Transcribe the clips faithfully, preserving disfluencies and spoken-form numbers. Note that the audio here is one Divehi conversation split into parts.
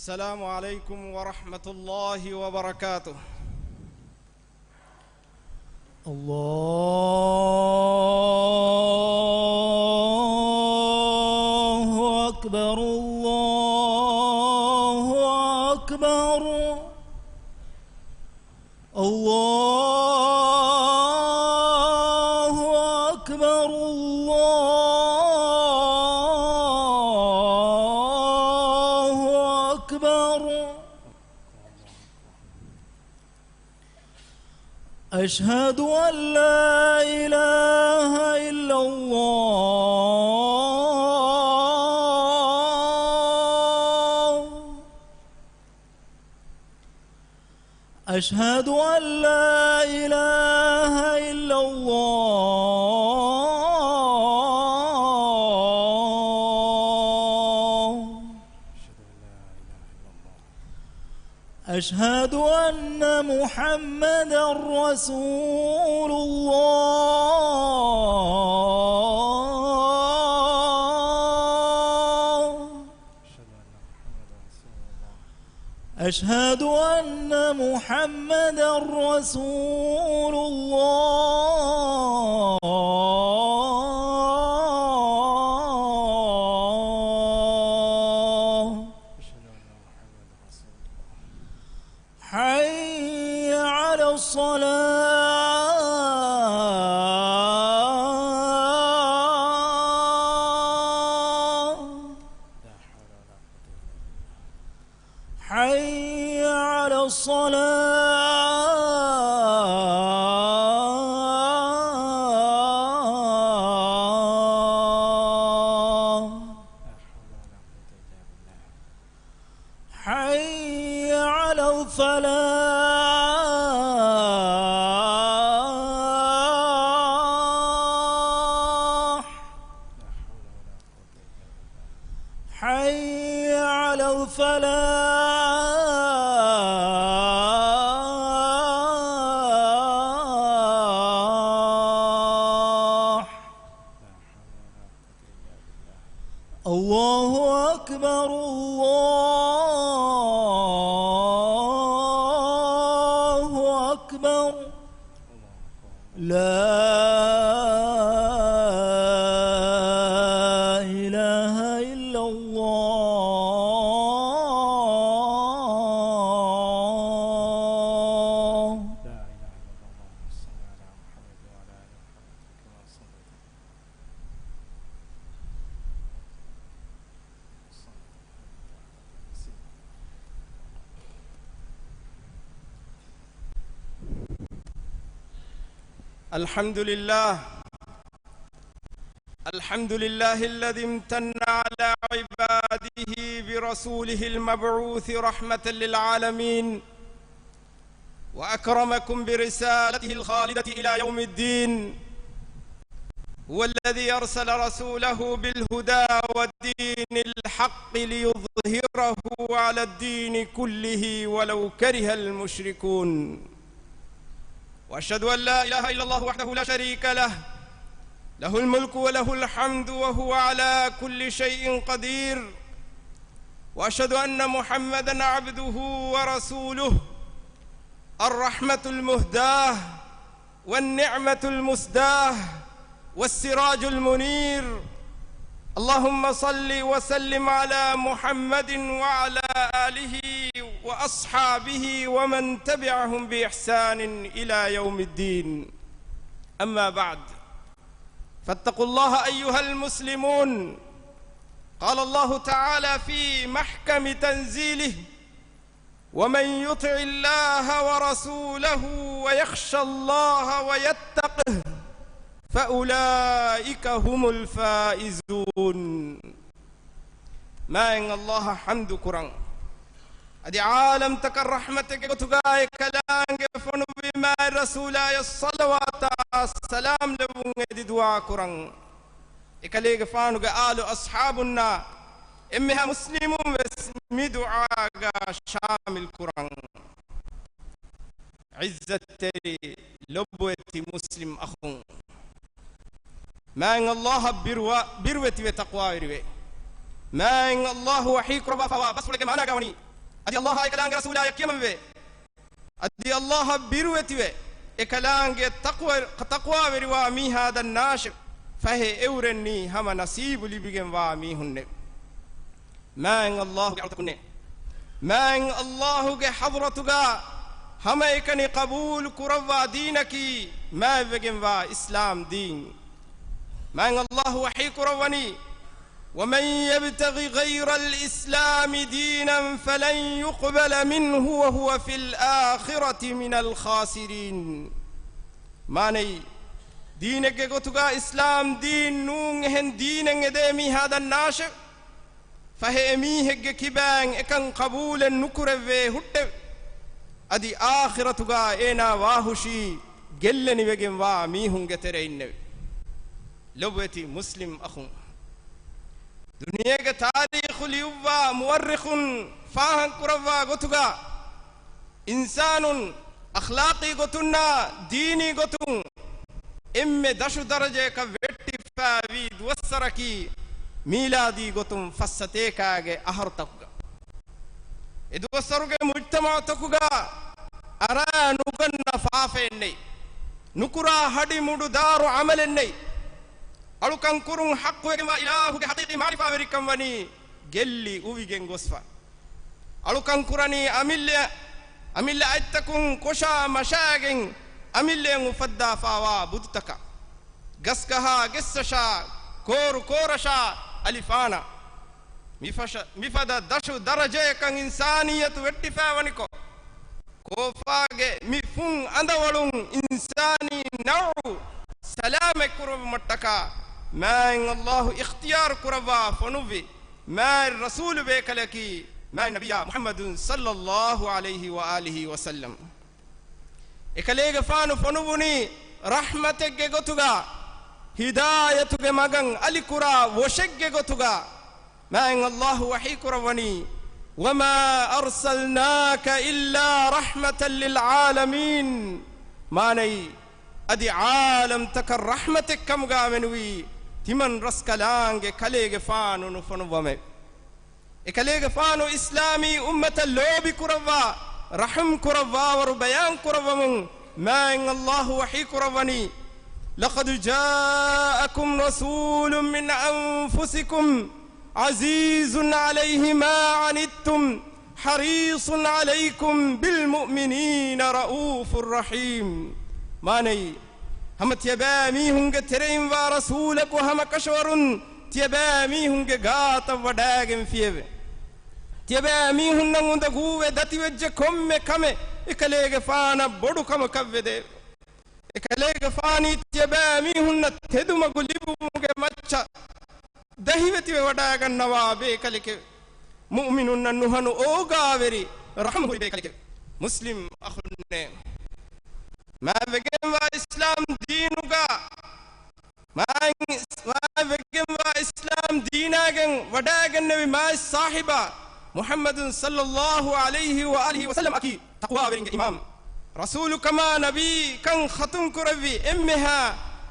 السلام عليكم ورحمة الله وبركاته. الله أكبر، الله أكبر، الله أكبر، الله أكبر. أشهد أن لا إله إلا الله. أشهد أن لا إله إلا الله. أشهد أن محمدا رسول الله. أشهد أن محمدا رسول الله. حي على الصلاة. حي على الصلاة. حي على الفلاح. حي على الفلاح. الله أكبر، الله أكبر. لا إله إلا الله. الحمد لله. الحمد لله الذي امتن على عباده برسوله المبعوث رحمة للعالمين، وأكرمكم برسالته الخالدة إلى يوم الدين. هو الذي أرسل رسوله بالهدى ودين الحق ليظهره على الدين كله ولو كره المشركون. وأشهد أن لا إله إلا الله وحده لا شريك له، له الملك وله الحمد وهو على كل شيء قدير. وأشهد أن محمدا عبده ورسوله، الرحمة المهداة والنعمة المسداة والسراج المنير. اللهم صل وسلم على محمد وعلى آله وأصحابه ومن تبعهم بإحسان إلى يوم الدين. أما بعد، فاتقوا الله أيها المسلمون. قال الله تعالى في محكم تنزيله: ومن يطع الله ورسوله ويخش الله ويتقه فأولئك هم الفائزون. މާތް ﷲ އަށް ޙަމްދު ކުރަން. އަދި ޢާލަމްތަކަށް ރަޙްމަތެއްގެ ގޮތުގައި އެކަލާނގެ ފޮނުއްވި މާތް ރަސޫލާޔަށް ޞަލަވާތާ ސަލާމް ލެއްވުން އެދި ދުޢާ ކުރަން. އެކަލޭގެފާނުގެ އާލު އަޞްޙާބުންނާ އެންމެހާ މުސްލިމުން ވެސް މި ދުޢާގަ ޝާމިލް ކުރަން. ޢިއްޒަތްތެރި ލޮބުވެތި މުސްލިމް އަޚުން، މާތް ﷲ އަށް ބިރުވާ، ބިރުވެތިވެ ތަޤްވާވެރިވެ. މާތް ﷲ ވަޙީ ކުރައްވާފަވާ ބަސްފުޅެއްގެ މާނާގަ ވަނީ، އަދި ﷲ އާ އެކަލާނގެ ރަސޫލާޔަށް ކިޔަމަންވޭ. އަދި ﷲ އަށް ބިރުވެތިވެ، އެކަލާނގެ ތަޤްވާ، ތަޤްވާވެރިވާ މީހާ ދަންނާށެވެ. ފަހެ އެއުރެންނީ ހަމަ ނަސީބު ލިބިގެންވާ މީހުންނެވެ. މާތް ﷲ ގެ އަޅުތަކުންނޭ. މާތް ﷲ ގެ ޙަޟްރަތުގަ ހަމައެކަނި ޤަބޫލު ކުރައްވާ ދީނަކީ މާތްވެގެންވާ އިސްލާމް ދީން. މާތް ﷲ ވަޙީ ކުރައްވަނީ، ومن يبتغ غير الإسلام دينا فلن يقبل منه وهو في الآخرة من الخاسرين. މާނައީ، ދީނެއްގެ ގޮތުގަ އިސްލާމް ދީން ނޫން އެހެން ދީނެއް އެދޭ މީހާ ދަންނާށެވެ. ފަހެ އެމީހެއްގެ ކިބައިން އެކަން ޤަބޫލެއް ނުކުރެއްވޭ ހުއްޓެވެ. އަދި އާޚިރަތުގަ އޭނާ ވާހުށީ ގެއްލެނިވެގެންވާ މީހުންގެ ތެރެއިންނެވެ. ލޮބުވެތި މުސްލިމް އަޚުން، ދުނިޔޭގެ ތާރީޚު ލިޔުއްވާ މުއައްރިޚުން ފާހަގަކުރައްވާ ގޮތުގަ، އިންސާނުން އަޚްލާޤީ ގޮތުންނާ ދީނީ ގޮތުން އެންމެ ދަށު ދަރަޖަޔަކަށް ވެއްޓިފައިވީ ދުވަސްވަރަކީ މީލާދީ ގޮތުން ފައްސަތޭކާގެ އަހަރުތަކުގަ. އެ ދުވަސްވަރުގެ މުޖްތަމަޢުތަކުގަ އަރާ ނުގަންނަ ފާފައެއް ނެތް. ނުކުރާ ހަޑި މުޑު ދާރު ޢަމަލެއް ނެތް. އަޅުކަން ކުރުން ޙައްޤުވެގެންވާ އިލާހުގެ ޙަޤީޤީ މަޢުރިފާވެރިކަން ވަނީ ގެއްލި އުވިގެން ގޮސްފަ. އަޅުކަން ކުރަނީ އަމިއްލަ، އަމިއްލަ އަތްތަކުން ކޮށާ މަށާގެން އަމިއްލައަށް އުފައްދާފާވާ ބުދުތަކަށް. ގަސްގަހާ ގެއްސަށާ، ކޯރު ކޯރަށާ އަލިފާނަށް. މިފަށަ-، މިފަދަ ދަށު ދަރަޖަޔަކަށް އިންސާނިއްޔަތު ވެއްޓިފައިވަނިކޮށް، ކޯފާގެ މި ފުން އަނދަވަޅުން އިންސާނީ ނައުޢު ސަލާމަތް ކުރުވުމަށްޓަކާ މާތް ﷲ އިޚްތިޔާރު ކުރައްވާ ފޮނުއްވި މާތް ރަސޫލު ބޭކަލަކީ މާތް ނަބިއްޔާ މުޙައްމަދު ޞައްލައްލާހު ޢަލައިހި ވައާލިހި ވަސައްލަމް. އެކަލޭގެފާނު ފޮނުއްވުނީ ރަޙްމަތެއްގެ ގޮތުގަ، ހިދާޔަތުގެ މަގަށް އަލިކުރާ ވޮށެއްގެ ގޮތުގަ. މާތް ﷲ ވަޙީ ކުރައްވަނީ، وما أرسلناك إلا رحمة للعالمين. މާނައީ، އަދި ޢާލަމްތަކަށް ރަޙްމަތެއް ކަމުގަ މެނުވީ ތިމަން ރަސްކަލާނގެ ކަލޭގެފާނު ނުފޮނުއްވަމެވެ. އެކަލޭގެފާނު އިސްލާމީ އުއްމަތަށް ލޯބި ކުރައްވާ، ރަޙުމް ކުރައްވާވަރު ބަޔާން ކުރައްވަމުން މާތް ﷲ ވަޙީ ކުރައްވަނީ، لقد جاءكم رسول من أنفسكم عزيز عليه ما عنتم حريص عليكم بالمؤمنين رءوف رحيم. މާނައީ، ހަމަ ތިޔަބައިމީހުންގެ ތެރެއިންވާ ރަސޫލަކު ހަމަ ކަށަވަރުން ތިޔަބައިމީހުންގެ ގާތަށް ވަޑައިގެންފިއެވެ. ތިޔަބައިމީހުންނަށް އުނދަގޫވެ ދަތިވެއްޖެ ކޮންމެ ކަމެއް އެކަލޭގެފާނަށް ބޮޑު ކަމަކަށްވެދެއެވެ. އެކަލޭގެފާނީ ތިޔަބައިމީހުންނަށް ތެދުމަގު ލިބުމުގެ މައްޗަށް ދަހިވެތިވެ ވަޑައިގަންނަވާ ބޭކަލެކެވެ. މުއުމިނުންނަށް ނުހަނު އޯގާވެރި ރަޙުމް ހުރި ބޭކަލެކެވެ. މުސްލިމް އަޚުންނޭ، މާތްވެގެންވާ އިސްލާމް ދީނުގަ، މާތް، މާތްވެގެންވާ އިސްލާމް ދީނާގެން ވަޑައިގެންނެވި މާތް ސާހިބާ މުޙައްމަދު ޞައްލައްލާހު ޢަލައިހި ވައާލިހި ވަސައްލަމް އަކީ ތަޤްވާވެރިންގެ އިމާމް. ރަސޫލުކަމާ ނަބީކަން ޚަތުމް ކުރެއްވި އެންމެހާ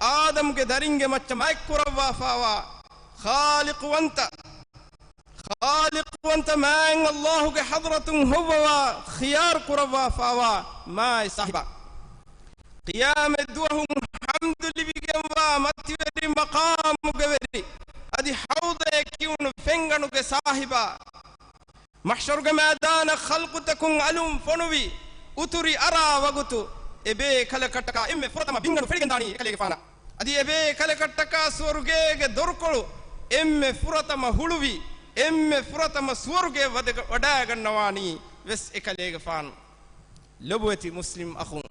އާދަމްގެ ދަރިންގެ މައްޗަށް މާތްކުރައްވާފާވާ ޚާލިޤުވަންތަ، ޚާލިޤުވަންތަ މާތް ﷲ ގެ ޙަޟްރަތުން ހޮއްވަވާ ޚިޔާރު ކުރައްވާފާވާ މާތް ސާހިބާ، ޤިޔާމަތް ދުވަހުން ޙަމްދު ލިބިގެންވާ މަތިވެރި މަޤާމުގެ ވެރި، އަދި ޙައުޟޭ ކިޔުނު ފެންގަނޑުގެ ސާހިބާ، މަޙްޝަރުގެ މައިދާނަށް ޚަލްޤުތަކުން އަލުން ފޮނުވި އުތުރި އަރާ ވަގުތު، އެބޭކަލަކަށްޓަކާ އެންމެ ފުރަތަމަ ބިންގަނޑު ފެޅިގެންދާނީ އެކަލޭގެފާނަށް. އަދި އެބޭކަލަކަށްޓަކާ ސުވަރުގޭގެ ދޮރުކޮޅު އެންމެ ފުރަތަމަ ހުޅުވި، އެންމެ ފުރަތަމަ ސުވަރުގެ ވަދެ-، ވަޑައިގަންނަވާނީ ވެސް އެކަލޭގެފާނު. ލޮބުވެތި މުސްލިމް އަޚުން،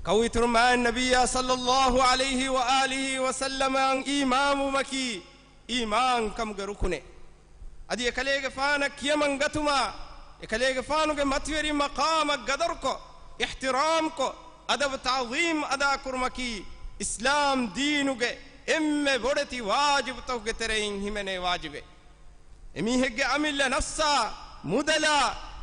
ކައުއިތުރު މާތް ނަބިއްޔާ ޞައްލައްލާހު ޢަލައިހި ވައާލިހި ވަސައްލަމައަށް އީމާންވުމަކީ އީމާންކަމުގެ ރުކުނެއް. އަދި އެކަލޭގެފާނަށް ކިޔަމަން ގަތުމާ، އެކަލޭގެފާނުގެ މަތިވެރި މަޤާމަށް ގަދަރުކޮށް، އިޙްތިރާމްކޮށް، އަދަބު ތަޢުޒީމް އަދާކުރުމަކީ އިސްލާމް ދީނުގެ އެންމެ ބޮޑެތި ވާޖިބުތަކުގެ ތެރެއިން ހިމެނޭ ވާޖިބެއް. އެމީހެއްގެ އަމިއްލަ ނަފްސާ، މުދަލާ،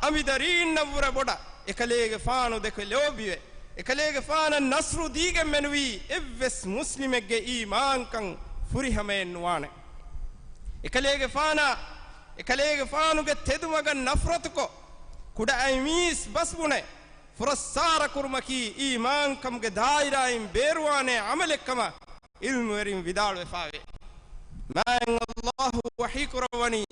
އަނބިދަރީންނަށްވުރެ ބޮޑަށް އެކަލޭގެފާނު ދެކެ ލޯބިވެ، އެކަލޭގެފާނަށް ނަޞްރު ދީގެން މެނުވީ އެއްވެސް މުސްލިމެއްގެ އީމާންކަން ފުރިހަމައެއް ނުވާނެ. އެކަލޭގެފާނަށް އެކަލޭގެފާނުގެ ތެދުމަގަށް ނަފްރަތުކޮށް، ކުޑައިމީސް ބަސްބުނެ، ފުރައްސާރަކުރުމަކީ އީމާންކަމުގެ ދާއިރާއިން ބޭރުވާނޭ ޢަމަލެއްކަމަށް ޢިލްމުވެރިން ވިދާޅުވެފާވޭ. މާތް ﷲ ވަޙީކުރައްވަނީ،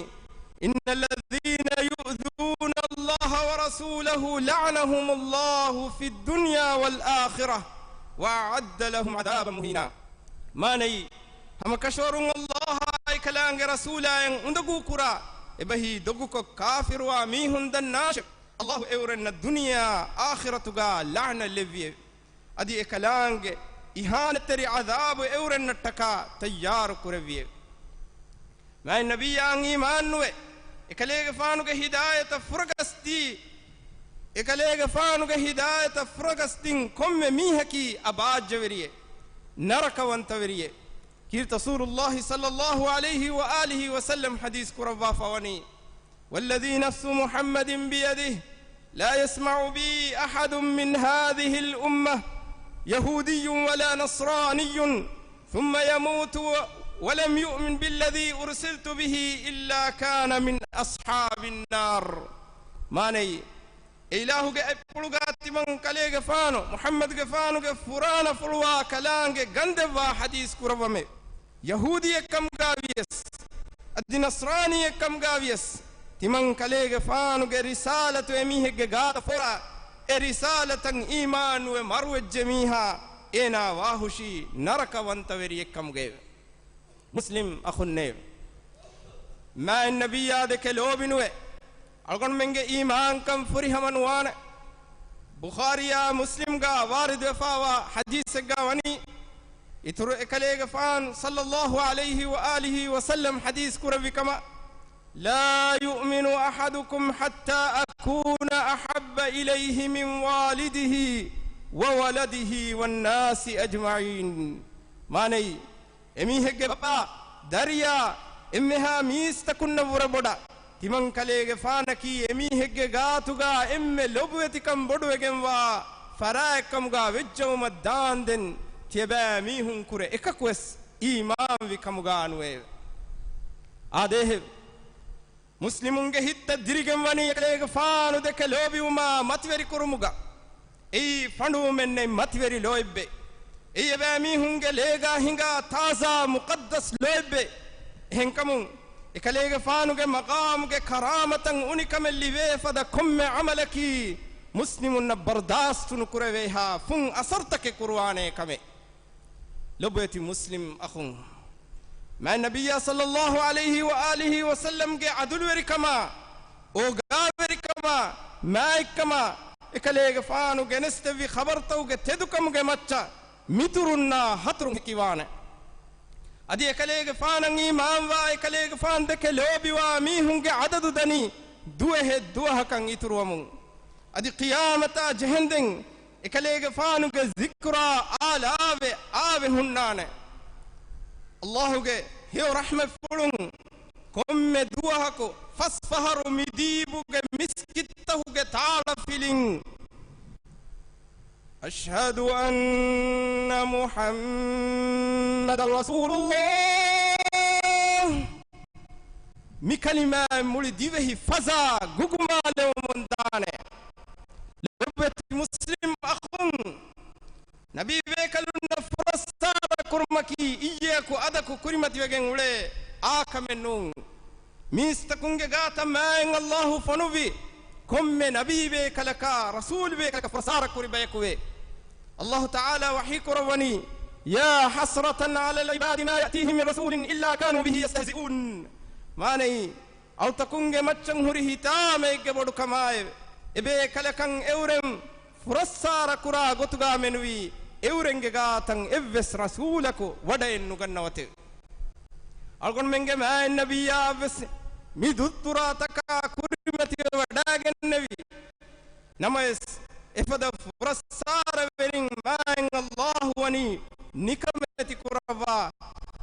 إن الذين يؤذون الله ورسوله لعنهم الله في الدنيا والآخرة وأعد لهم عذابا مهينا. މާނައީ، ހަމަކަށަވަރުން ﷲ އާއި އެކަލާނގެ ރަސޫލާއަށް އުނދަގޫކުރާ، އެބަހީ ދޮގުކޮށް ކާފިރުވާ މީހުން ދަންނާށެވެ. ﷲ އެއުރެންނަށް ދުނިޔެއާ އާޚިރަތުގާ ލަޢުނަތް ލެއްވިއެވެ. އަދި އެކަލާނގެ އިހާނެތްތެރި ޢަޛާބު އެއުރެންނަށްޓަކާ ތައްޔާރު ކުރެއްވިއެވެ. މާތް ނަބިއްޔާއަށް އީމާންނުވެ، އެކަލޭގެފާނުގެ ހިދާޔަތަށް ފުރަގަސްދީ، އެކަލޭގެފާނުގެ ހިދާޔަތަށް ފުރަގަސްދިން ކޮންމެ މީހަކީ އަބާއްޖަވެރިއެއް، ނަރަކަވަންތަވެރިއެއް. ކީރިތި ރަސޫލުﷲ ޞައްލަﷲ ޢަލައިހި ވައާލިހި ވަސައްލަމް ޙަދީޘް ކުރައްވާފަވަނީ، والذي نفس محمد بيده لا يسمع بي أحد من هذه الأمة يهودي ولا نصراني ثم يموت ولم يؤمن بالذي أرسلت به إلا كان من أصحاب النار. މާނައީ، އެ އިލާހުގެ އަތްޕުޅުގާ ތިމަން ކަލޭގެފާނު މުޙައްމަދުގެފާނުގެ ފުރާނަފުޅުވާ ކަލާނގެ ގަންދެއްވާ ޙަދީޘް ކުރައްވަމެވެ. ޔަހޫދީއެއްކަމުގާ ވިޔަސް، އަދި ނަޞްރާނީއެއްކަމުގާ ވިޔަސް، ތިމަން ކަލޭގެފާނުގެ ރިސާލަތު އެމީހެއްގެ ގާތަށް ފޯރާ، އެ ރިސާލަތަށް އީމާންނުވެ މަރުވެއްޖެ މީހާ، އޭނާ ވާހުށީ ނަރަކަވަންތަވެރިއެއްކަމުގައެވެ. މުސްލިމް އަޚުންނޭވެ! މާތް ނަބިއްޔާ ދެކެ ލޯބިނުވެ، އަޅުގަނޑުމެންގެ އީމާންކަން ފުރިހަމަ ނުވާނެ. ބުޚާރީއާ މުސްލިމްގާ ވާރިދުވެފާވާ ޙަދީޘެއްގާ ވަނީ، އިތުރު އެކަލޭގެފާނު ޞައްލަﷲ ޢަލައިހި ވައާލިހި ވަސައްލަމް ޙަދީޘް ކުރެއްވި ކަމަށް، لا يؤمن أحدكم حتى أكون أحب إليه من والده وولده والناس أجمعين. މާނައީ، އެމީހެއްގެ ބައްޕާ، ދަރިޔާ، އެންމެހާ މީސްތަކުންނަށްވުރެ ބޮޑަށް، ތިމަން ކަލޭގެފާނަކީ އެމީހެއްގެ ގާތުގާ އެންމެ ލޮބުވެތިކަން ބޮޑުވެގެންވާ ފަރާތްކަމުގާ ވެއްޖައުމަށް ދާންދެން، ތިޔަބައިމީހުން ކުރެ އެކަކުވެސް އީމާންވި ކަމުގާ ނުވެއެވެ. އާދޭހެވެ! މުސްލިމުންގެ ހިތްތައް ދިރިގެންވަނީ އެކަލޭގެފާނު ދެކެ ލޯބިވުމާ މަތިވެރިކުރުމުގަ. އެއީ ފަނޑުވުމެއްނެތް މަތިވެރި ލޯތްބެއް. އެއީ އެބައިމީހުންގެ ލޭގާ ހިނގާ ތާޒާ މުޤައްދަސް ލޯތްބެއް. އެހެންކަމުން، އެކަލޭގެފާނުގެ މަޤާމުގެ ކަރާމަތަށް އުނިކަމެއް ލިބޭ ފަދަ ކޮންމެ ޢަމަލަކީ، މުސްލިމުންނަށް ބަރުދާސްތު ނުކުރެވޭހާ ފުން އަސަރުތަކެއް ކުރުވާނޭ ކަމެއް. ލޮބުވެތި މުސްލިމް އަޚުން، މާތް ނަބިއްޔާ ޞައްލަﷲ ޢަލައިހި ވައާލިހި ވަސައްލަމްގެ ޢަދުލުވެރިކަމާ، އޯގާވެރިކަމާ، މާތްކަމާ، އެކަލޭގެފާނު ގެނެސްދެއްވި ޚަބަރުތަކުގެ ތެދުކަމުގެ މައްޗަށް މިތުރުންނާ ހަތުރު ހެކިވާނެ. އަދި އެކަލޭގެފާނަށް އީމާންވާ، އެކަލޭގެފާނު ދެކެ ލޯބިވާ މީހުންގެ ޢަދަދު ދަނީ ދުވަހެއް ދުވަހަކަށް އިތުރުވަމުން. އަދި ޤިޔާމަތާ ޖެހެންދެން އެކަލޭގެފާނުގެ ޒިކުރާ އާލާވެ އާވެ ހުންނާނެ. ﷲގެ ހެޔޮ ރަޙްމަތްފުޅުން ކޮންމެ ދުވަހަކު ފަސް ފަހަރު މި ދީބުގެ މިސްކިތްތަކުގެ ތާޅަފިލިން، أشهد أن محمدا رسول الله މި ކަލިމާއިން މުޅި ދިވެހި ފަޒާ ގުގުމާލެވުމުން ދާނެ. ލޮބުވެތި މުސްލިމް އަޚުން، ނަބީ ބޭކަލުންނަށް ފުރައްސާރަ ކުރުމަކީ އިއްޔެއަކު އަދަކު ކުރިމަތިވެގެން އުޅޭ އާކަމެއް ނޫން. މީސްތަކުންގެ ގާތަށް މާތް ﷲ ފޮނުއްވި ކޮންމެ ނަބީ ބޭކަލަކާ، ރަސޫލް ބޭކަލަކަށް ފުރައްސާރަ ކުރި ބަޔަކުވޭ. ﷲ ތަޢާލާ ވަޙީ ކުރައްވަނީ، يا حسرة على العباد ما يأتيهم من رسول إلا كانوا به يستهزئون. މާނައީ، އަޅުތަކުންގެ މައްޗަށް ހުރި ހިތާމައެއްގެ ބޮޑުކަމާއެވެ. އެބޭކަލަކަށް އެއުރެން ފުރައްސާރަ ކުރާ ގޮތުގާ މެނުވީ، އެއުރެންގެ ގާތަށް އެއްވެސް ރަސޫލަކު ވަޑައެއް ނުގަންނަވަތެވެ. އަޅުގަނޑުމެންގެ މާތް ނަބިއްޔާއަށްވެސް މި ދުއްތުރާތަކާ ކުރިމަތިވެވަޑައިގެންނެވި. ނަމަވެސް، އެފަދަ ފުރައްސާރަވެރިން މާތް ﷲ ވަނީ ނިކަމެތި ކުރައްވާ،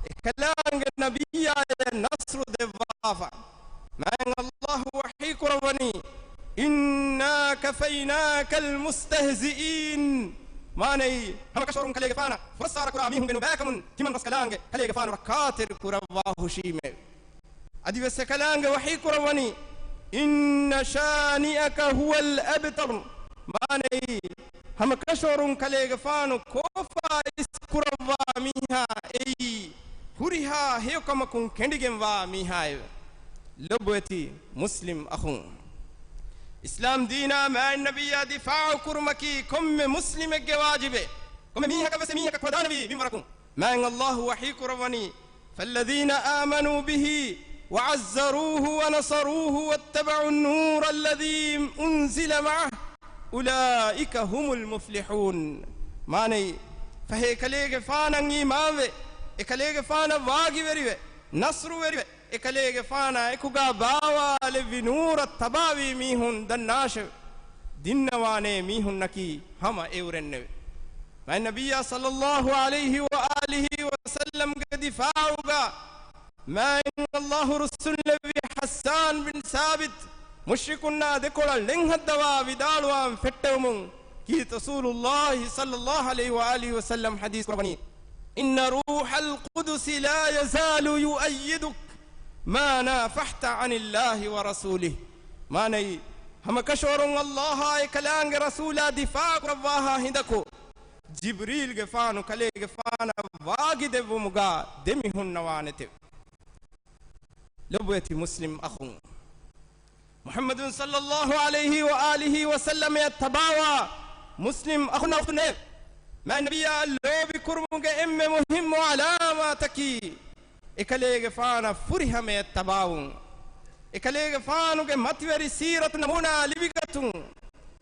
އެކަލާނގެ ނަބިއްޔާޔަށް ނަޞްރު ދެއްވާފަ. މާތް ﷲ ވަޙީ ކުރައްވަނީ، إنا كفيناك المستهزئين. މާނައީ، ހަމަކަށަވަރުން ކަލޭގެފާނަށް ފުރައްސާރަ ކުރާ މީހުންގެ ނުބައިކަމުން ތިމަން ރަސްކަލާނގެ ކަލޭގެފާނު ރައްކާތެރި ކުރައްވާ ހުށީމެވެ. އަދިވެސް އެކަލާނގެ ވަޙީ ކުރައްވަނީ، إن شانئك هو الأبتر. މާނައީ، ހަމަ ކަށަވަރުން ކަލޭގެފާނު ކޯފާ އިސް ކުރައްވާ މީހާ އެއީ، ހުރިހާ ހެޔޮކަމަކުން ކެނޑިގެންވާ މީހާއެވެ. ލޮބުވެތި މުސްލިމް އަޚުން، އިސްލާމް ދީނާ މާތް ނަބިއްޔާ ދިފާޢު ކުރުމަކީ ކޮންމެ މުސްލިމެއްގެ ވާޖިބެއް. ކޮންމެ މީހަކަށް ވެސް އެމީހަކަށް ކުޅަދާނެވީ މިންވަރަކުން. މާތް ﷲ ވަޙީ ކުރައްވަނީ، فالذين آمنوا به وعزروه ونصروه واتبعوا النور الذي أنزل معه أولئك هم المفلحون. މާނައީ، ފަހެ އެކަލޭގެފާނަށް އީމާންވެ، އެކަލޭގެފާނަށް ވާގިވެރިވެ، ނަޞްރުވެރިވެ، އެކަލޭގެފާނާ އެކުގާ ބާވާލެއްވި ނޫރަށް ތަބާވީ މީހުން ދަންނާށެވެ. ދިންނަވާނޭ މީހުންނަކީ ހަމަ އެއުރެންނެވެ. މާތް ނަބިއްޔާ ޞައްލައްލާހު ޢަލައިހި ވައާލިހި ވަސައްލަމްގެ ދިފާޢުގަ މާތް ﷲ ރުއްސުންލެއްވި ޙައްސާން ބިން ސާބިތް މުޝްރިކުންނާ ދެކޮޅަށް ޅެން ހައްދަވާ ވިދާޅުވާން ފެއްޓެވުމުން ކީރިތި ރަސޫލުﷲ ޞައްލައްލާހު ޢަލައިހި ވައާލިހި ވަސައްލަމް ޙަދީޘް ކުރައްވަނީ، إن روح القدس لا يزال يؤيدك ما نافحت عن الله ورسوله. މާނައީ، ހަމަ ކަށަވަރުން ﷲ އާ އެކަލާނގެ ރަސޫލާ ދިފާޢު ކުރައްވާހާ ހިނދަކު، ޖިބްރީލްގެފާނު ކަލޭގެފާނަށް ވާގިދެއްވުމުގާ ދެމިހުންނަވާނެތެވެ. ލޮބުވެތި މުސްލިމް އަޚުން، މުޙައްމަދު ޞައްލައްލާހު ޢަލައިހި ވައާލިހި ވަސައްލަމައަށް ތަބާވާ މުސްލިމް އަޚުންނާ އުޚްތުންނޭ! މާތް ނަބިއްޔާ ލޯބި ކުރުމުގެ އެންމެ މުހިއްމު ޢަލާމާތަކީ، އެކަލޭގެފާނަށް ފުރިހަމަޔަށް ތަބާވުން، އެކަލޭގެފާނުގެ މަތިވެރި ސީރަތު ނަމޫނާ ލިބިގަތުން،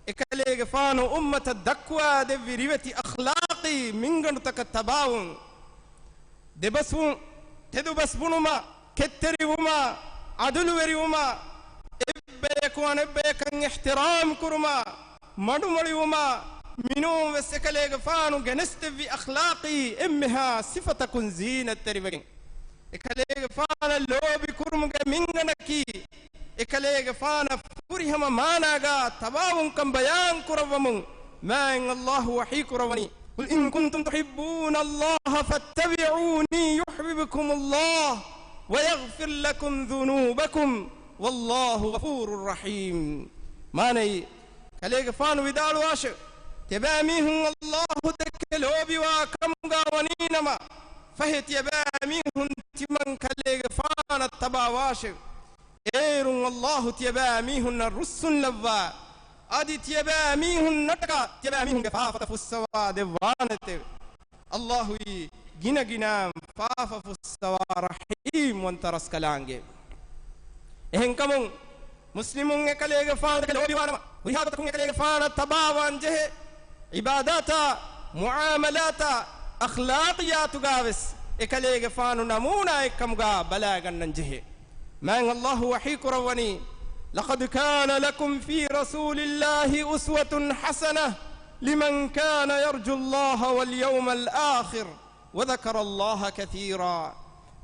އެކަލޭގެފާނު އުއްމަތަށް ދައްކުވާ ދެއްވި ރިވެތި އަޚްލާޤީ މިންގަނޑުތަކަށް ތަބާވުން، ދެބަސްވުން، ތެދުބަސް ބުނުމާ، ކެތްތެރިވުމާ، ޢަދުލުވެރިވުމާ، އެއްބަޔަކު އަނެއްބަޔަކަށް އިޙްތިރާމް ކުރުމާ، މަޑުމޮޅިވުމާ، މިނޫންވެސް އެކަލޭގެފާނު ގެނެސްދެއްވި އަޚްލާޤީ އެންމެހާ ސިފަތަކުން ޒީނަތްތެރިވެގެން، އެކަލޭގެފާނަށް ލޯބި ކުރުމުގެ މިންގަނޑަކީ، އެކަލޭގެފާނަށް ފުރިހަމަ މާނާގާ ތަބާވުންކަން ބަޔާން ކުރައްވަމުން، މާތް ﷲ ވަޙީ ކުރައްވަނީ، قل إن كنتم تحبون الله فاتبعوني يحببكم الله ويغفر لكم ذنوبكم والله غفور رحيم. މާނައީ، ކަލޭގެފާނު ވިދާޅުވާށެވެ، ތިޔަބައިމީހުން ﷲ ދެކެ ލޯބިވާ ކަމުގާ ވަނީނަމަ، ފަހެ ތިޔަބައިމީހުން ތިމަން ކަލޭގެފާނަށް ތަބާވާށެވެ. އޭރުން ﷲ ތިޔަބައިމީހުންނަށް ރުއްސުންލައްވާ، އަދި ތިޔަބައިމީހުންނަށްޓަކާ ތިޔަބައިމީހުންގެ ފާފަތައް ފުއްސަވާ ދެއްވާނެތެވެ. ﷲ އީ ގިނަގިނައިން ފާފަ ފުއްސަވާ ރަޙީމްވަންތަ ރަސްކަލާނގެ. އެހެންކަމުން، މުސްލިމުން އެކަލޭގެފާނު ދެކެ ލޯބިވާނަމަ، ހުރިހާ ގޮތަކުން އެކަލޭގެފާނަށް ތަބާވާން ޖެހޭ. ޢިބާދާތާ، މުޢާމަލާތާ، އަޚްލާޤިޔާތުގާވެސް އެކަލޭގެފާނު ނަމޫނާއެއްކަމުގާ ބަލާގަންނަން ޖެހޭ. މާތް ﷲ ވަޙީ ކުރައްވަނީ، لقد كان لكم في رسول الله أسوة حسنة لمن كان يرجو الله واليوم الآخر وذكر الله كثيرا.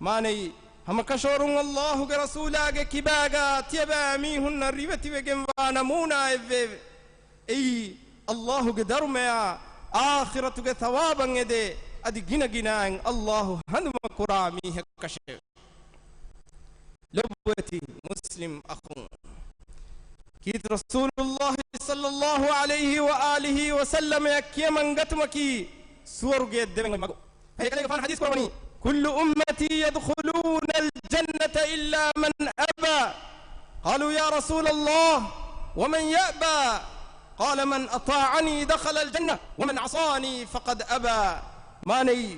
މާނައީ، ހަމަކަށަވަރުން ﷲގެ ރަސޫލާގެ ކިބާގާ ތިޔަބައިމީހުންނަށް ރިވެތިވެގެންވާ ނަމޫނާއެއްވެއެވެ. އެއީ، ﷲގެ ދަރުމަޔާ އާޚިރަތުގެ ޘަވާބަށް އެދޭ، އަދި ގިނަގިނައިން ﷲ ހަނދުމަކުރާ މީހަކަށެވެ. ލޮބުވެތި މުސްލިމް އަޚުން، ކީރިތި ރަސޫލުﷲ ޞައްލައްލާހު ޢަލައިހި ވައާލިހި ވަސައްލަމައަށް ކިޔަމަންގަތުމަކީ ސުވަރުގެއަށް ދެވޭ މަގު. އެކަލޭގެފާނު ޙަދީޘް ކުރައްވަނީ، كل أمتي يدخلون الجنة إلا من أبى. قالوا يا رسول الله ومن يأبى؟ قال من أطاعني دخل الجنة ومن عصاني فقد أبى. މާނައީ،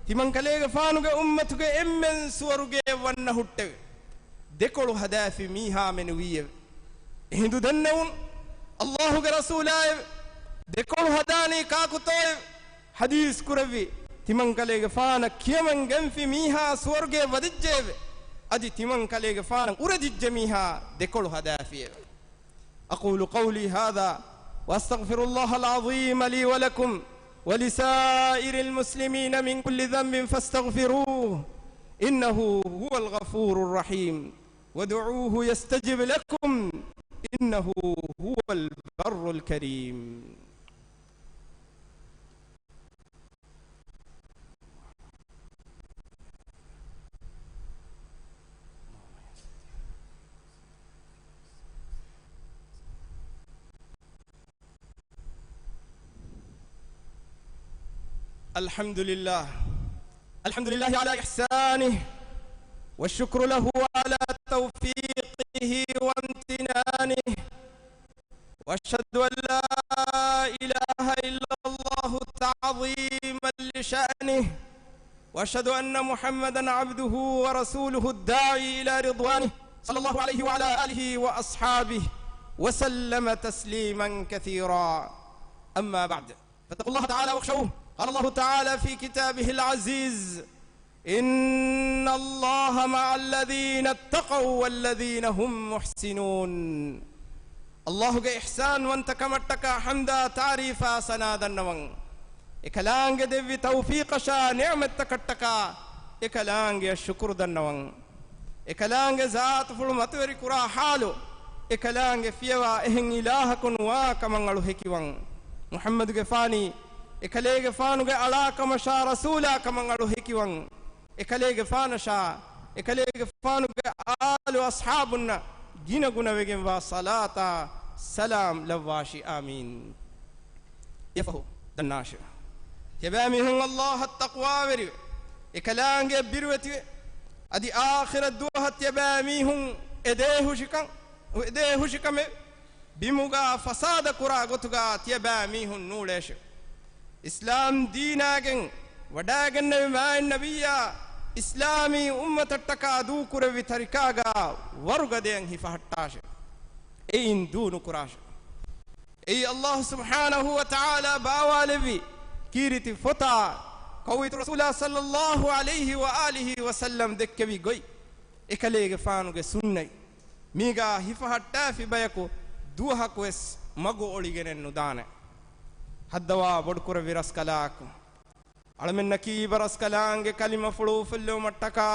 ތިމަން ކަލޭގެފާނުގެ އުއްމަތުގެ އެންމެން ސުވަރުގެއަށް ވަންނަ ހުއްޓެވެ. ދެކޮޅު ހަދާފި މީހާ މެނުވީއެވެ. އެހިނދު ދެންނެވުން، ﷲގެ ރަސޫލާއެވެ. ދެކޮޅު ހަދާނީ ކާކުތޯއެވެ؟ ޙަދީޘް ކުރެއްވި، ތިމަން ކަލޭގެފާނަށް ކިޔަމަން ގެންފި މީހާ ސުވަރުގެއަށް ވަދެއްޖެއެވެ. އަދި ތިމަން ކަލޭގެފާނަށް އުރެދިއްޖެ މީހާ ދެކޮޅު ހަދާފިއެވެ. أقول قولي هذا وأستغفر الله العظيم لي ولكم ولسائر المسلمين من كل ذنب فاستغفروه إنه هو الغفور الرحيم. وادعوه يستجب لكم إنه هو البر الكريم. الحمد لله. الحمد لله على إحسانه، والشكر له على توفيقه وامتنانه، وأشهد أن لا إله إلا الله تعظيما لشأنه، وأشهد أن محمدا عبده ورسوله الداعي إلى رضوانه، صلى الله عليه وعلى آله وأصحابه وسلم تسليما كثيرا. أما بعد، فاتقوا الله تعالى واخشوه. قال الله تعالى في كتابه العزيز: إن الله مع الذين اتقوا والذين هم محسنون. އައްލާހުގެ އިޙްސާންވަންތަކަމަށްޓަކާ ޙަމްދާ ތާރީފާ ސަނާ ދަންނަވަން. އެކަލާނގެ ދެއްވި ތައުފީޤަށާ ނިޢުމަތްތަކަށްޓަކާ އެކަލާނގެއަށް ޝުކުރު ދަންނަވަން. އެކަލާނގެ ޒާތުފުޅު މަތިވެރިކުރާ ޙާލު، އެކަލާނގެ ފިޔަވާ އެހެން އިލާހަކު ނުވާ ކަމަށް އަޅު ހެކިވަން. މުޙައްމަދުގެފާނީ އެކަލޭގެފާނުގެ އަޅާ ކަމަށާ ރަސޫލާ ކަމަށް އަޅު ހެކިވަން. އެކަލޭގެފާނަށާ، އެކަލޭގެފާނުގެ އާލު އަޞްޙާބުންނަށް ގިނަ ގުނަވެގެންވާ ޞަލާތާ ސަލާމް ލައްވާށި. އާމީން. އެފަހު ދަންނާށެވެ. ތިޔަބައިމީހުން އައްލާހަށް ތަޤްވާވެރިވެ، އެކަލާނގެ ބިރުވެތިވެ، އަދި އާޚިރަތް ދުވަހަށް ތިޔަބައިމީހުން އެދޭހުށިކަން، އެދޭހުށިކަމެއް ބިމުގާ ފަސާދަ ކުރާ ގޮތުގާ ތިޔަބައިމީހުން ނޫޅޭށެވެ. އިސްލާމް ދީނާގެން ވަޑައިގެންނެވި މާތް ނަބިއްޔާ އިސްލާމީ އުއްމަތަށްޓަކާ ދޫކުރެއްވި ތަރިކާގާ ވަރުގަދަޔަށް ހިފަހައްޓާށެވެ. އެއިން ދޫ ނުކުރާށެވެ. އެއީ އައްލާހު ސުބްޙާނަހޫ ވަތަޢާލާ ބާވާލެއްވި ކީރިތި ފޮތާ، ކައުއިތުރު ރަސޫލާ ޞައްލައްލާހު ޢަލައިހި ވައާލިހި ވަސައްލަމް ދެއްކެވި ގޮތް. އެކަލޭގެފާނުގެ ސުންނަތް. މީގާ ހިފަހައްޓާފި ބަޔަކު ދުވަހަކުވެސް މަގު އޮޅިގެނެއް ނުދާނެ. ހައްދަވާ ބޮޑުކުރެއްވި ރަސްކަލާކޮ، އަޅަމެންނަކީ އިބަރަސްކަލާނގެ ކަލިމަފުޅު އުފުއްލުމަށްޓަކާ،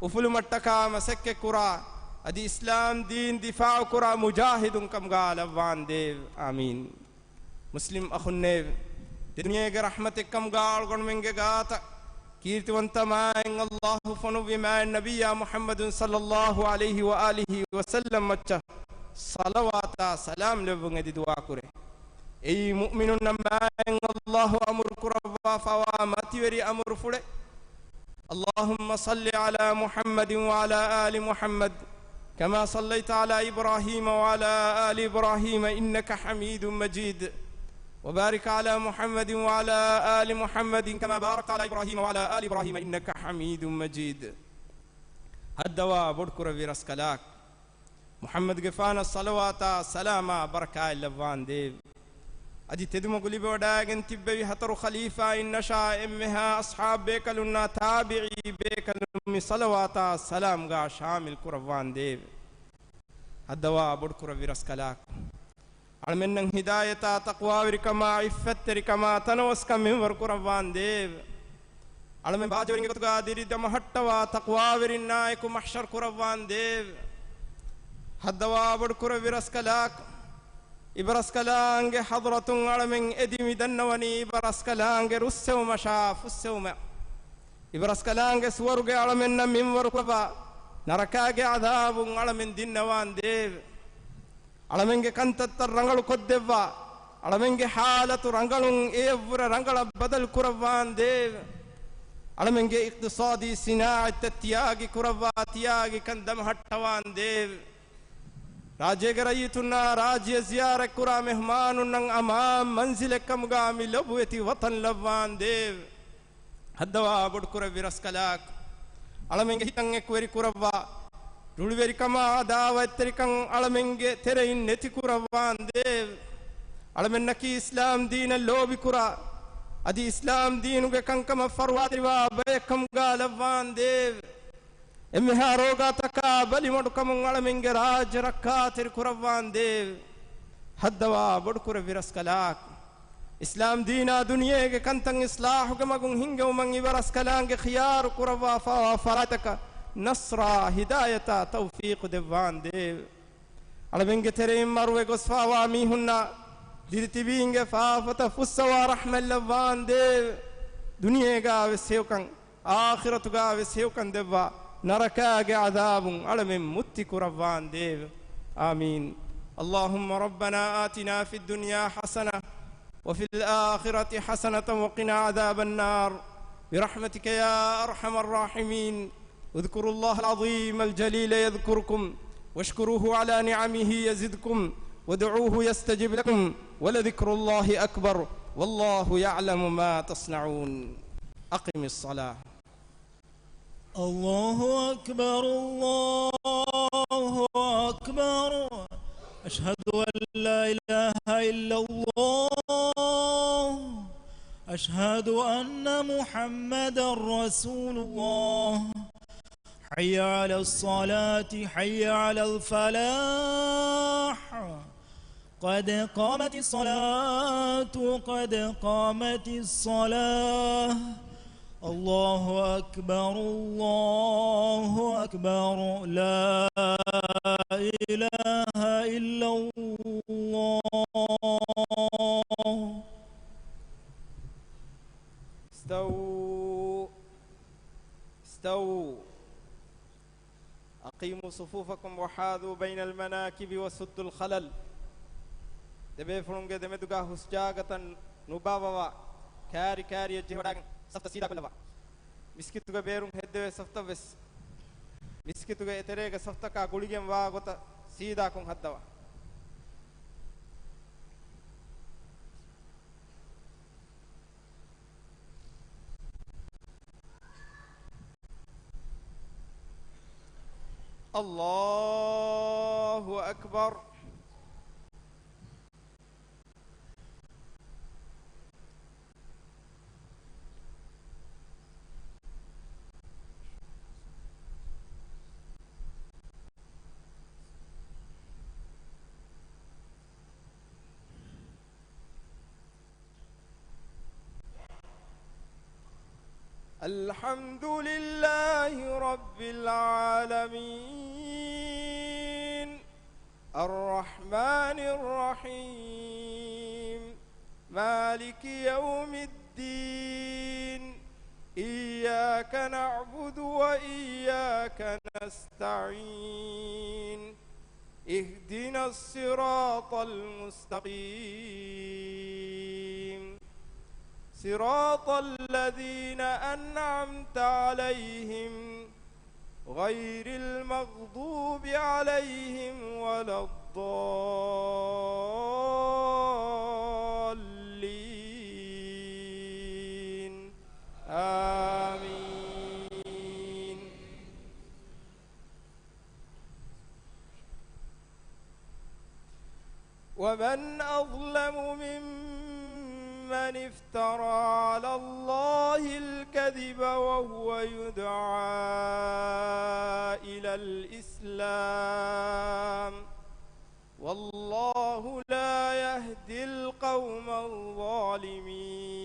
އުފުލުމަށްޓަކާ މަސައްކަތްކުރާ، އަދި އިސްލާމް ދީން ދިފާޢުކުރާ މުޖާހިދުން ކަމުގާ ލައްވާނދޭވެ. އާމީން. މުސްލިމް އަޚުންނޭވެ! ދެ ދުނިޔޭގެ ރަޙްމަތެއްކަމުގާ އަޅުގަނޑުމެންގެ ގާތަށް ކީރިތިވަންތަ މާތް އައްލާހު ފޮނުއްވި މާތް ނަބިއްޔާ މުޙައްމަދު ޞައްލައްލާހު ޢަލައިހި ވައާލިހި ވަސައްލަމް މައްޗަށް ޞަލަވާތާ ސަލާމް ލެއްވުން އެދި ދުޢާކުރޭ. އެއީ މުއުމިނުންނަށް މާތް އައްލާހު އަމުރު ކުރައްވާފައިވާ މަތިވެރި އަމުރުފުޅެއް. اللهم صل على محمد وعلى آل محمد كما صليت على إبراهيم وعلى آل إبراهيم إنك حميد مجيد. وبارك على محمد وعلى آل محمد كما باركت على إبراهيم وعلى آل إبراهيم إنك حميد مجيد. ހައްދަވާ ބޮޑުކުރެއްވި ރަސްކަލާކޮ، މުޙައްމަދުގެފާނަށް ޞަލަވާތާ ސަލާމާ ބަރަކާތް ލައްވާނދޭވެ. އަދި ތެދުމަގު ލިބިވަޑައިގެން ތިއްބެވި ހަތަރު ޚަލީފާއިންނަށާ އެންމެހާ އަޞްޙާބު ބޭކަލުންނާ ތާބިޢީ ބޭކަލުން މި ޞަލަވާތާ ސަލާމްގާ ޝާމިލް ކުރައްވާނދޭވެ. ހައްދަވާ ބޮޑުކުރެއްވި ރަސްކަލާކޮ، އަޅަމެންނަށް ހިދާޔަތާ ތަޤްވާވެރިކަމާ ޢިއްފަތްތެރިކަމާ ތަނަވަސްކަން މިންވަރު ކުރައްވާނދޭވެ. އަޅަމެން ބާޒަވެރިންގެ ގޮތުގާ ދިރި ދަމަހައްޓަވާ ތަޤްވާވެރިންނާއެކު މަޙްޝަރު ކުރައްވާނދޭވެ. ހައްދަވާ ބޮޑުކުރެއްވި ރަސްކަލާކޮ، އިބަރަސްކަލާނގެ ޙަޟްރަތުން އަޅަމެން އެދި މި ދަންނަވަނީ އިބަރަސްކަލާނގެ ރުއްސެވުމަށާ ފުއްސެވުމަށް. އިބަރަސްކަލާނގެ ސުވަރުގެ އަޅަމެންނަށް މިންވަރު ކުރައްވާ، ނަރަކާގެ ޢަޛާބުން އަޅަމެން ދިންނަވާނދޭވެ. އަޅަމެންގެ ކަންތައްތައް ރަނގަޅު ކޮށްދެއްވާ، އަޅަމެންގެ ޙާލަތު ރަނގަޅުން އެޔަށްވުރެ ރަނގަޅަށް ބަދަލު ކުރައްވާނދޭވެ. އަޅަމެންގެ އިޤްތިޞާދީ ސިނާޢަތްތައް ތިޔާގި ކުރައްވާ، ތިޔާގި ކަން ދަމަހައްޓަވާނދޭވެ. ރާއްޖޭގެ ރައްޔިތުންނާ ރާއްޖެ ޒިޔާރަތްކުރާ މެހްމާނުންނަށް އަމާން މަންޒިލެއް ކަމުގާ މި ލޮބުވެތި ވަޠަން ލައްވާނދޭވެ. ހައްދަވާ ބޮޑުކުރެއްވި ރަސްކަލާކޮ، އަޅަމެންގެ ހިތަށް އެކުވެރި ކުރައްވާ، ރުޅިވެރިކަމާ ޢަދާވަތްތެރިކަން އަޅަމެންގެ ތެރެއިން ނެތި ކުރައްވާނދޭވެ. އަޅަމެންނަކީ އިސްލާމް ދީނަށް ލޯބިކުރާ، އަދި އިސްލާމް ދީނުގެ ކަންކަމަށް ފަރުވާތެރިވާ ބައެއް ކަމުގާ ލައްވާނދޭވެ. އެންމެހާ ރޯގާތަކާ ބަލިމަޑުކަމުން އަޅަމެންގެ ރާއްޖެ ރައްކާތެރި ކުރައްވާނދޭވެ. ހައްދަވާ ބޮޑުކުރެއްވި ރަސްކަލާކޮ، އިސްލާމް ދީނާ ދުނިޔޭގެ ކަންތައް އިޞްލާޙުގެ މަގުން ހިންގެވުމަށް އިބަރަސްކަލާނގެ ޚިޔާރު ކުރައްވާފައިވާ ފަރާތްތަކަށް ނަޞްރާ ހިދާޔަތާ ތައުފީޤު ދެއްވާނދޭވެ. އަޅަމެންގެ ތެރެއިން މަރުވެ ގޮސްފައިވާ މީހުންނާ ދިރިތިބީންގެ ފާފަތައް ފުއްސަވާ ރަޙްމަތް ލައްވާނދޭވެ. ދުނިޔޭގާވެސް ހެޔޮކަން، އާޚިރަތުގާވެސް ހެޔޮކަން ދެއްވާ، ނަރަކާގެ ޢަޛާބުން އަޅަމެން މުއްތި ކުރައްވާނދޭވެ. އާމީން. اللهم ربنا آتنا في الدنيا حسنة وفي الآخرة حسنة وقنا عذاب النار برحمتك يا أرحم الراحمين. اذكروا الله العظيم الجليل يذكركم واشكروه على نعمه يزدكم وادعوه يستجب لكم ولذكر الله أكبر والله يعلم ما تصنعون. أقم الصلاة. الله أكبر، الله أكبر. أشهد أن لا إله إلا الله. أشهد أن محمدا رسول الله. حي على الصلاة، حي على الفلاح. قد قامت الصلاة، قد قامت الصلاة. الله أكبر، الله أكبر. لا إله إلا الله. استووا، استووا. أقيموا صفوفكم وحاذوا بين المناكب وسدوا الخلل. ދެބޭފުޅުންގެ ދެމެދުގާ ހުސްޖާގަތައް ނުބާއްވަވާ، ކާރި ކާރިއަށް ޖެހިވަޑައިގެން ސަފްތައް ސީދާކޮށްލަވާ. މިސްކިތުގެ ބޭރުން ހެއްދެވޭ ސަފްތައް ވެސް، މިސްކިތުގެ އެތެރޭގެ ސަފްތަކާ ގުޅިގެން ވާ ގޮތަށް ސީދާކޮށް ހައްދަވާ. الله أكبر. الحمد لله رب العالمين. الرحمن الرحيم. مالك يوم الدين. إياك نعبد وإياك نستعين. اهدنا الصراط المستقيم. صراط الذين أنعمت عليهم غير المغضوب عليهم ولا الضالين. آمين. ومن أظلم ممن افترى على الله الكذب وهو يدعى إلى الإسلام والله لا يهدي القوم الظالمين.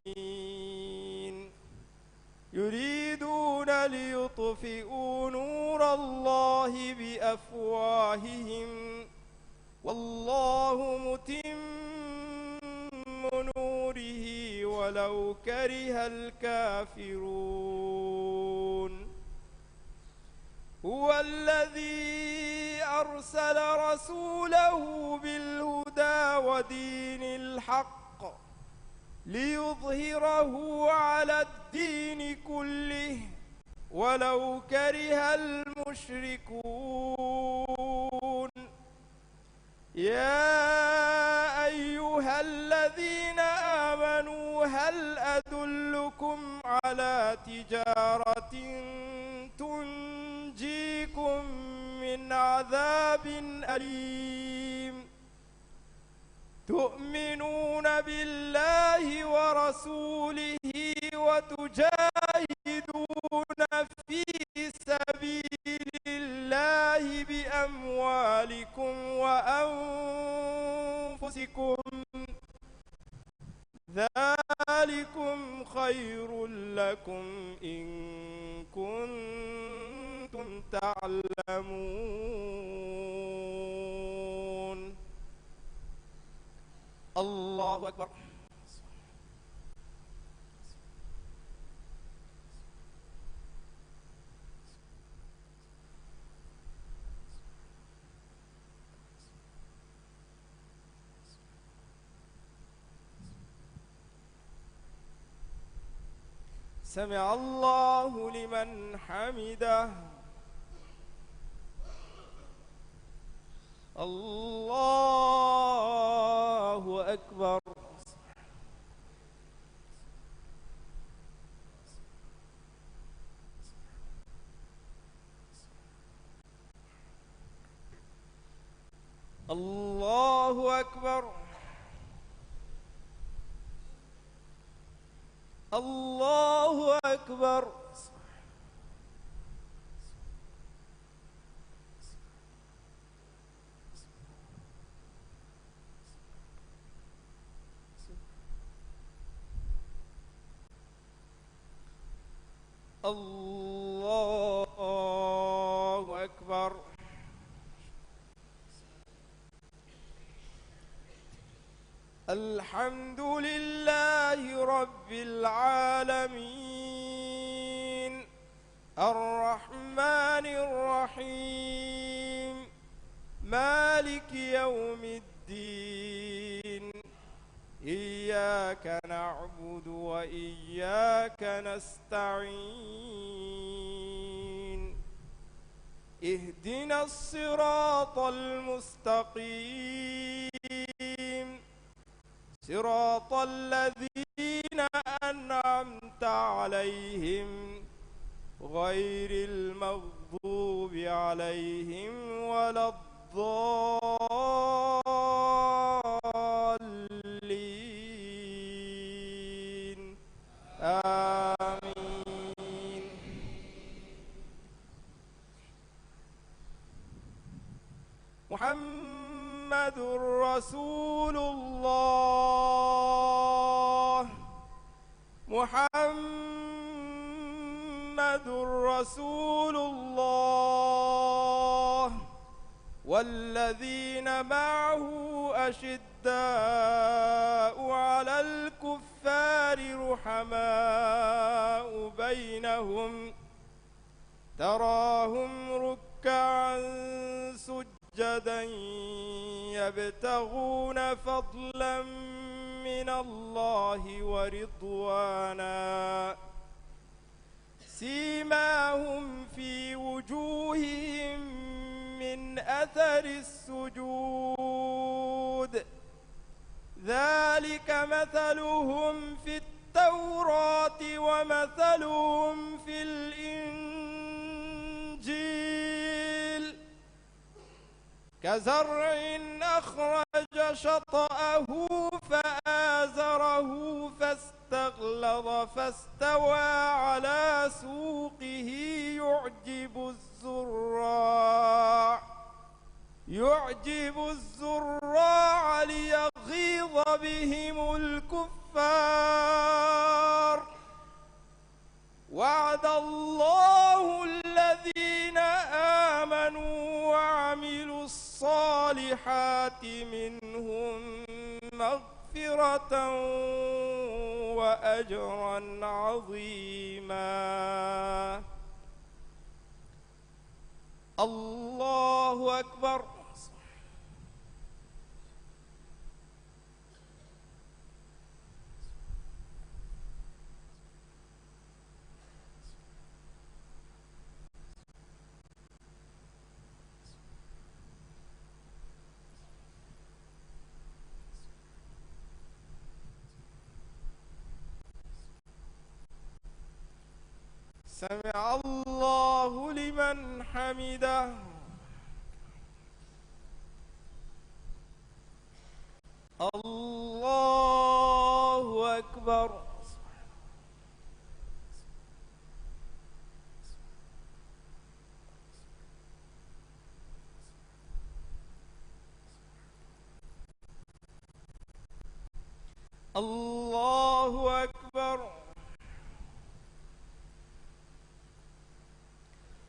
يريدون ليطفئوا نور الله بأفواههم والله متم نوره ولو كره الكافرون. هو الذي أرسل رسوله بالهدى ودين الحق ليظهره على الدين كله ولو كره المشركون. يا أيها الذين آمنوا هل أدلكم على تجارة تنجيكم من عذاب أليم. تؤمنون بالله ورسوله وتجاهدون في سبيل الله بأموالكم وأنفسكم، ذلكم خير لكم إن كنتم تعلمون. الله أكبر. سمع الله لمن حمده. الله أكبر. الله أكبر. الله أكبر. الله أكبر. الحمد لله رب العالمين. الرحمن الرحيم. مالك يوم الدين. إياك نعبد وإياك نستعين. اهدنا الصراط المستقيم. صراط الذين أنعمت عليهم غير المغضوب عليهم ولا الضالين. آمين. محمد رسول الله. محمد رسول الله. والذين معه أشداء على الكفار رحماء بينهم. تراهم ركعا سجدا يبتغون فضلا من الله ورضوانا. سيماهم في وجوههم من أثر السجود. ذلك مثلهم في التوراة ومثلهم في الإنجيل. كزرع أخرج شطأه فآزره فاستغلظ فاستوى على سوقه يعجب الزراع، يعجب الزراع ليغيظ بهم الكفار. وعد الله الذين آمنوا وعملوا الصالحات منهم مغفرة وأجرا عظيما. الله أكبر. سمع الله لمن حمده. الله أكبر. الله أكبر.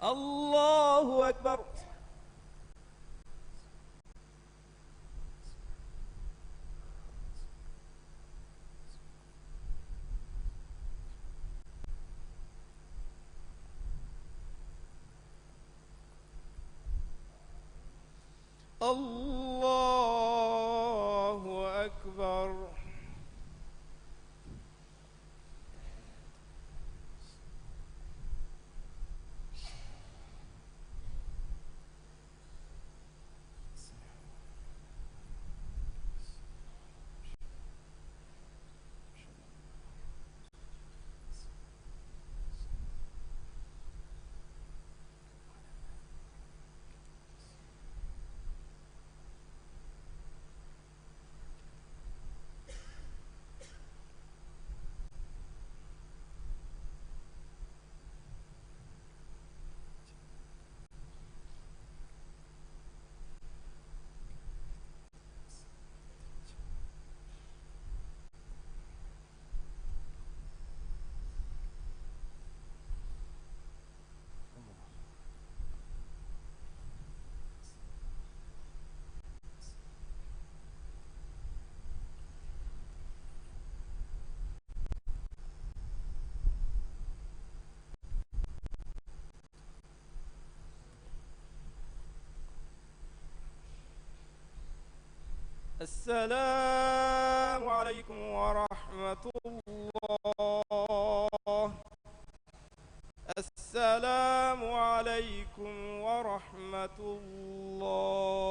الله أكبر. الله أكبر. السلام عليكم ورحمة الله. السلام عليكم ورحمة الله.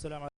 السلام